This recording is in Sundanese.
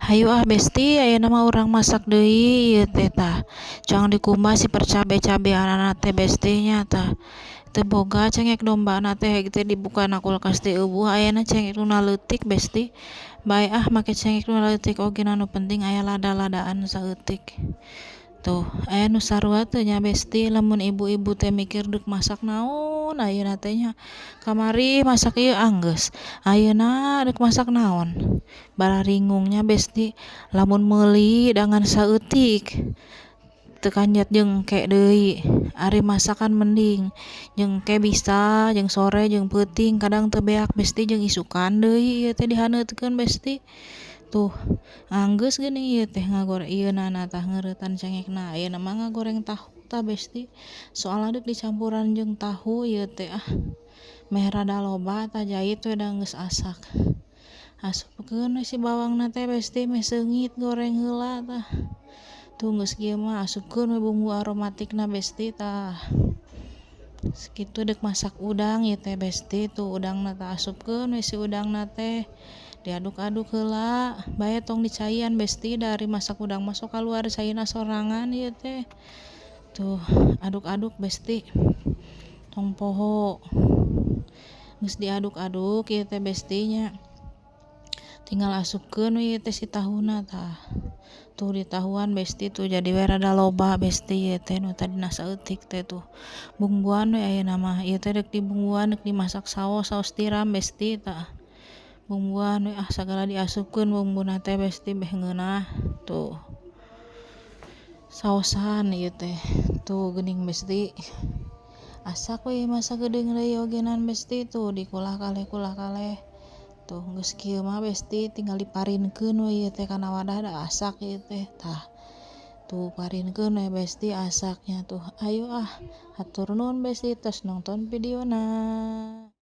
Hayu ah, Besti, ayeuna mah urang masak deui ieu teh tah. Jang dikumbah si percabe-cabeanana teh, Besti, nya tah. Teu boga cengek dombana teh teh, dibuka na kulkas teh euweuh. Ayeuna cengek nu leutik, Besti. Bae ah, make cengek nu leutik oge, nu penting aya lada-ladaan saeutik. Tuh, aya nu sarua teu nya, Besti? Lamun ibu-ibu teh mikir deuk masak naon ayeuna teh nya. Kamari masak ieu anggeus, ayeuna deuk masak naon? Bararingung nya, Besti. Lamun meuli da ngan saeutik, teu kanjat jeung engke deui. Ari masakan mending jeung engke bisa, jeung sore jeung peuting, kadang teu beak, Besti, jeung isukan deui ieu teh dihaneutkeun, Besti. Tuh, anggeus geuning ieu teh ngagoreng ieunana tah, ngeuretan cengekna. Ayeuna mah ngagoreng tahu tah, Besti, soalna deuk dicampuran jeung tahu ieu teh ah, meh rada loba tah. Jait we da geus asak. Asupkeun we si bawangna teh, Besti, meh seungit, goreng heula tah. Tuh, geus kieu mah asupkeun we bumbu aromatikna, Besti, tah. Sakitu deuk masak udang ieu teh, Besti. Tuh, udangna tah, asupkeun we si udangna teh, diaduk-aduk heula bae, tong dicaian, Besti, da ari masak udang mah sok kaluar caina sorangan ieu teh. Tuh, aduk-aduk, Besti, tong poho. Geus diaduk-aduk ieu teh, Besti nya, tinggal asupkeun we ieu teh si tahuna tah. Tuh, ditahuan, Besti. Tuh, jadi we rada loba, Besti, ieu teh nu tadina saeutik teh. Tuh, bumbuan we ayeuna mah. Ieu teh deuk dibumbuan, deuk dimasak saos, saos tiram, Besti. Tah, bumbuan we ah, sagala diasupkeun bumbuna teh, Besti, beh ngeunah. Tuh, saosan ieu teh. Tuh geuning, Besti, asak we mah sagedeung deui ogenan, Besti. Tuh, dikulah kaleh, kulah kaleh. Tuh, geus kieu mah, Besti, tinggal diparinkeun we ieu teh kana wadah, da asak ieu teh. Tah, tuh, parinkeun we, Besti, asaknya tuh. Ayo ah, hatur nuhun, Besti, tos nongton videona.